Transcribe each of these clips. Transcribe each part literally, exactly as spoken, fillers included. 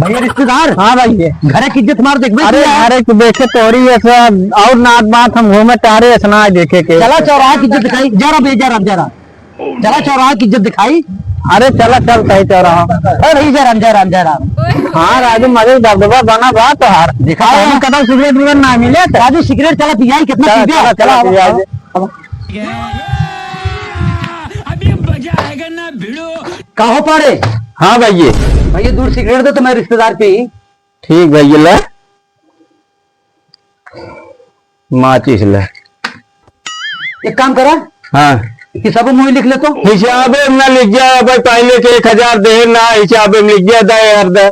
भैया रिश्तेदार। हाँ भैया। घरे की इज्जत मार देखबे अरे किया। घरे की देखे तोरी ये सब और नात बात हम घूमे टहरे ऐसा ना देखे के। चला चौराहा की इज्जत दिखाई। जा रहा भैया, जा रहा, जा रहा। चला चौराहा की इज्जत दिखाई। अरे चला चल सही चौराहा। अरे भैया, जय राम, जय राम, जय राम। हाँ राजू, मजे दबदबा बना बा तोहार। दिखा हाँ। कदम सिगरेट विगरेट ना मिले तो। राजू सिगरेट चला पियाई, कितना चला, पीबे? चला, चला, चला, पियाई। अब अभी मजा आएगा ना भिड़ो। का हो पाड़े? हाँ भैया। भैया दूर सिगरेट दे तो मैं रिश्तेदार पी। ठीक भैया ले। माचिस ले। एक काम करा। हाँ। हिसाबो मुई लिख ले तो। हिसाबे में लिख जा भाई, पहले के एक हजार दे ना, हिसाबे में लिख जा, दे यार दे।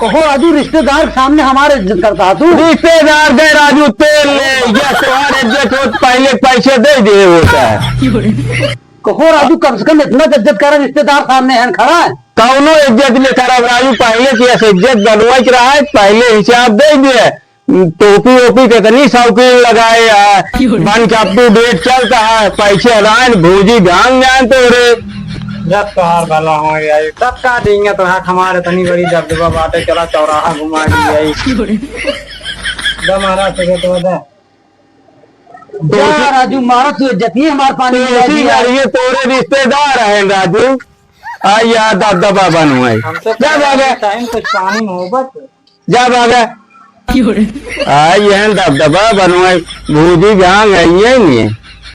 कहो राजू, रिश्तेदार के सामने हमारे इज्जत करता है तू। रिश्तेदार दे राजू, तेल ले, ये तोहार इज्जत हो, पहले पैसे दे दे होता है। कहो राजू, कम से कम इतना तो इज्जत करा, रिश्तेदार सामने है खड़ा है। कौनो इज्जत नहीं खराब राजू, पहले की ऐसे इज्जत बनवाई के रहा है, पहले हिसाब दे दिए। टोपी वोपी कितनी शौकीन लगाए है, बन के up to date चलता है, पैसे अदान भूजी भांग जान तो रे। जब तोहार भला हो यार, तब का देंगे तो हाथ हमारे तनी बड़ी दबदबा बाटे, चला चौराहा घुमा दी जाई। दे महाराज से तो दे। जा राजू, मारो तू इज्जत नहीं हमार पानी में तोसी लगी है। यार, ये तोरे रिश्तेदार हैं राजू। आ यार दबदबा बनवाई। हमसे जा भागे। टाइम कुछ पानी मोहब्बत। जा भागे। आ ये दबदबा बनवाई। भूजी भांग है ये नहीं।